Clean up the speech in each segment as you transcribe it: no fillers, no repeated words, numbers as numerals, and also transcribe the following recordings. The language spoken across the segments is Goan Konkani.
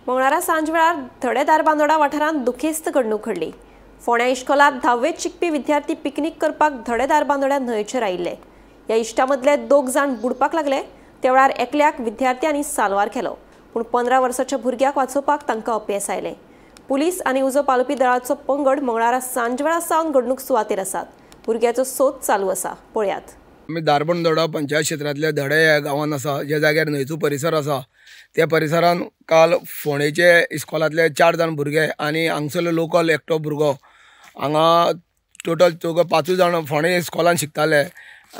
मंगळारा सांजवेळार धडे धारबांदोडा वाठारांत दुखेस्त घडणूक घडली. फोंड्या इश्कोलांत धावेत शिकपी विद्यार्थी पिकनीक करपाक धडे धारबांदोड्या न्हंयचेर आयिल्ले. ह्या इश्टा मदले दोग जाण बुडपाक लागले. त्या वेळार एकल्याक विद्यार्थ्यांनी साल्वार केलो, पूण 15 वर्साच्या भुरग्याक वाचोवपाक तांकां अपेस आयलें. पुलीस आनी उजो पालोवपी दळाचो पंगड मंगळारा सांजवेळा सावन घडणूक सुवातेर आसात. भुरग्याचो सोद चालू आसा. पळयात. आमी धारबांदोडा पंचायत क्षेत्रांतल्या धडे ह्या गांवांत आसा, ज्या जाग्यार न्हंयचो परिसर आसा त्या परिसरान काल फोंडेचे इस्कॉलांतले 4 जाण भुरगे आनी हांगसरलो लोकल एकटो भुरगो, हांगा टोटल चौग 5 जाण फोंडे इस्कॉलान शिकताले,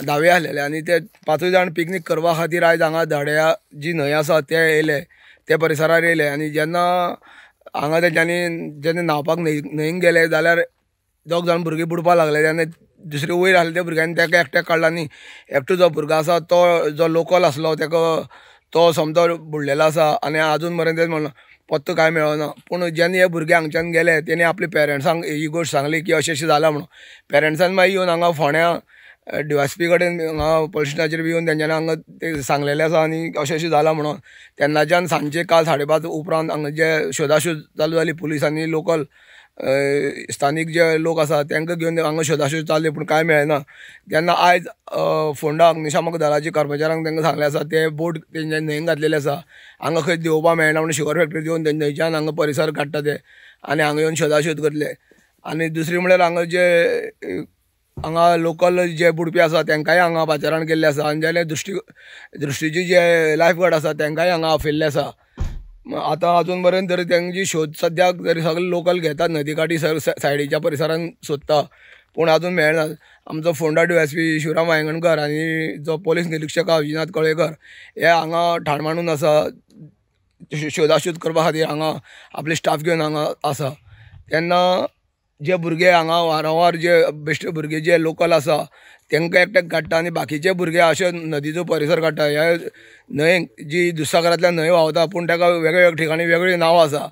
धावे आसलेले आनी ते 5 जाण पिकनीक करपा खातीर आयज हांगा धड्या जी न्हंय आसा ते येयले, ते परिसरार येयले. आनी जेन्ना हांगा तेंच्यांनी जेन्ना न्हांवपाक न्हंयेन गेले जाल्यार 2 जाण भुरगीं बुडपाक लागले. तेन्ना दुसरे वयर आसले त्या भुरग्यांनी ताका एकट्याक काडला आनी एकटो जो भुरगो आसा तो जो लोकल आसलो ताका तो समतो बुडलेलो आसा आनी आजून मेरेन तें म्हणलां पत्तो कांय मेळना. पूण जेन्ना हे भुरगे हांगच्यान गेले तेणी आपल्या पेरंट्सांक ही गोश्ट सांगली की अशें अशें जालां म्हणून. पेरंट्सान मागीर येवन हांगा फोंड्या डीवायएसपी कडेन हांगा पुलीस स्टेशनाचेर बी येवन तेंच्यांनी हांगा ते सांगलेलें आसा आनी अशें अशें जालां म्हणून. तेन्नाच्यान सांजचे काल 5:30 उपरांत हांगा जे शोधाशोध चालू जाली, पुलीस आनी लोकल स्थानीक जे लोक आसा तांकां घेवन हांगा शोधाशोध चालली, पूण कांय मेळना. तेन्ना आयज फोंडा अग्निशामक दळाचे कर्मचाऱ्यांक तांकां सांगलें आसा, ते बोट तेंच्यांनी न्हंयेन घातलेले आसा, हांगा खंय देंवोवपाक मेळना म्हणून शुगर फॅक्टरी देंवोवन न्हंयच्यान हांगा परिसर काडटा ते आनी हांगा येवन शोधाशोध करतले. आनी दुसरी म्हणल्यार हांगा जे हांगा लोकल जे बुडपी आसा तांकांय हांगा पाचारण केल्लें आसा आनी जाल्यार दृश्टीचे जे लायफ गार्ड आसा तांकांय हांगा आपयल्ले आसा. आतां अजून पर्यंत तरी तेंची शोध सद्याक तरी सगळे लोकल घेतात, नदी काठी सायडीच्या परिसरान सोदता, पूण अजून मेळना. आमचो फोंडा डीवायएसपी शिवराम वायंगणकर आनी जो पोलीस निरिक्षक आसा विजयनाथ कळेकर हे हांगा ठाण मांडून आसा, शोधाशोध करपा खातीर हांगा आपले स्टाफ घेवन हांगा आसा. तेन्ना जे भुरगे हांगा वारंवार जे बेश्टे भुरगे जे लोकल आसा तांकां एकट्याक काडटा आनी बाकीचे भुरगे अशे नदीचो परिसर काडटा. ह्या न्हंयेक जी दुधसागरांतल्यान न्हंय व्हांवता पूण ताका वेगळ्या वेगळ्या ठिकाणी वेगळीं नांवां आसा,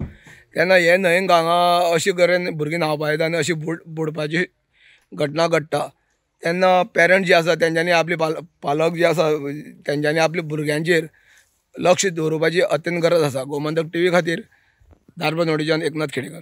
तेन्ना हे न्हंयेक हांगा अशे करून भुरगीं न्हांवपा येता आनी अशी बुडपाची घटना घडटा. तेन्ना पेरंट्स जे आसा तेंच्यांनी आपले पालक जे आसा तेंच्यांनी आपल्या भुरग्यांचेर लक्ष दवरुपाची अत्यंत गरज आसा. गोमंतक टीव्ही खातीर धारबांदोडेच्यान एकनाथ खेडेकर.